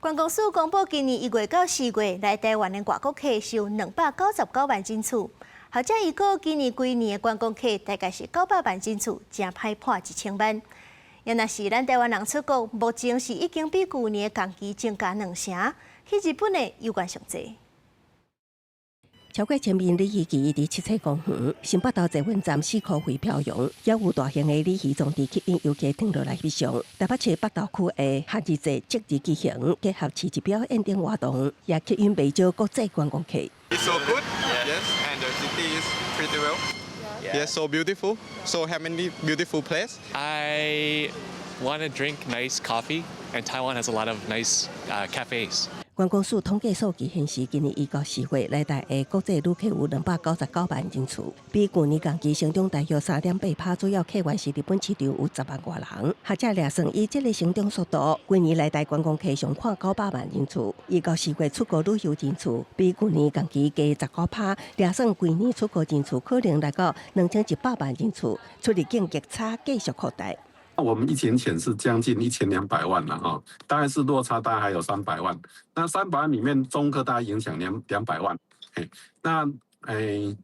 觀光署公布，今年1月到4月來台灣的外國客是有299萬人次。學者預估今年規年的觀光客大概是900萬人次，誠歹破1000萬。也若是咱台灣人出國，目前是已經比舊年的同期增加兩成，去日本的猶原上濟。超過千面鯉魚旗佇七彩公園，新北投捷運站四箍飛飄揚，也有大型的鯉魚裝置吸引遊客停落來翕相。台北市北投區的夏日祭節日舉行，結合市集表演等活動，也吸引袂少國際觀光客。 It's so good, yes, and the city is pretty well. Yes, so beautiful. So how many beautiful place? I want to drink nice coffee, and Taiwan has a lot of nice cafes. 觀光署統計數據顯示，今年1到4月來台的國際旅客有299萬人次，比舊年同期成長大約3.8%。主要客源是日本市場有10萬外人。學者掠算以這个成長速度，規年來台觀光客上看900萬人次。1到4月出國旅遊人次比舊年同期加19%，掠算規年出國人次可能來到2100萬人次，出入境逆差繼續擴大。我們疫情前是將近1200萬了哈，大概是落差大概還有三百萬。那三百萬裡面，中客大概影響200萬。那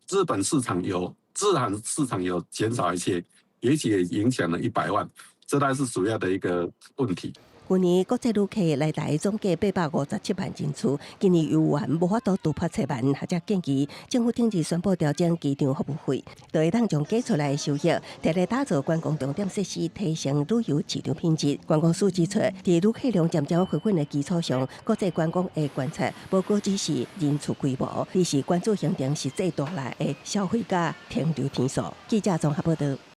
日本市場有日韓市場有減少一些，也許也影響了100萬，這大概是主要的一個問題。舊年國際旅客來台總計857萬人次，今年猶原無法度突破10萬。學者建議政府頂日宣布調整機場服務費，就會當將加出來的收益，摕來打造觀光重點設施，提升旅遊市場品質。觀光署指出，佇旅客量漸漸回穩的基礎上，國際觀光的觀察，無閣只是人次規模，而是關注行程實際帶來的消費佮停留天數。記者綜合報道。